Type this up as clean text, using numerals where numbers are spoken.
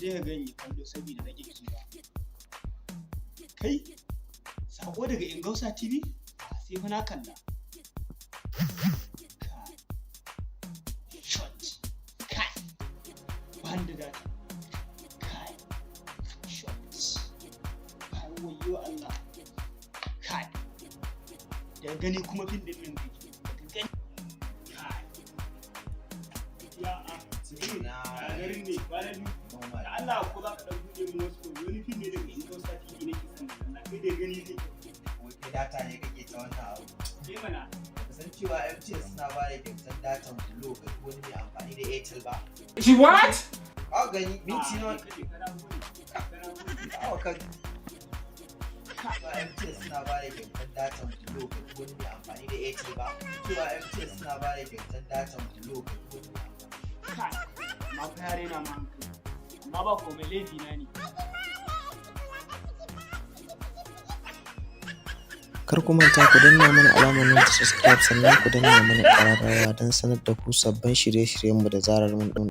Dai ka gani kallo saboda rage kiba. Kai, sako daga Ingausa TV? A sai fa na kalla. Kai. Short. Kai. Ban da data. Kai. Short. Kai, wayyo Allah. Kai. Daga gani kuma fim din nan kake. Daga gani. Kai. Ya a. Na A garin ne kwana biyu. Normal. Da Allah, ko za ka ɗan buɗe min wasu wani fim ne daga Ingausa TV nake son na kalla. Kai da gani zai kyau. Wai kai, data ne kake ta wannan abu? Je mana. Baka san cewa MTN suna ba da kyautar datan Glo ga duk wani mai amfani da Airtel ba? She what? Ka gani minti nawa? Kaje kana gode. Kana gode. Awa ka cewa MTN suna ba da kyautar datan Glo ga duk wani mai amfani da Airtel ba? Cewa MTN suna ba da kyautar datan Glo ga duk wani mai amfani. Kai. Amma fa yare na ma hankali. Amma ba komai, laifi na ne. Kar ku manta ku danna mana alamar nan ta subscribe, sannan ku danna mana ƙararrawa don sanar da ku sabbin shirye-shiryenmu da zarar mun ɗora.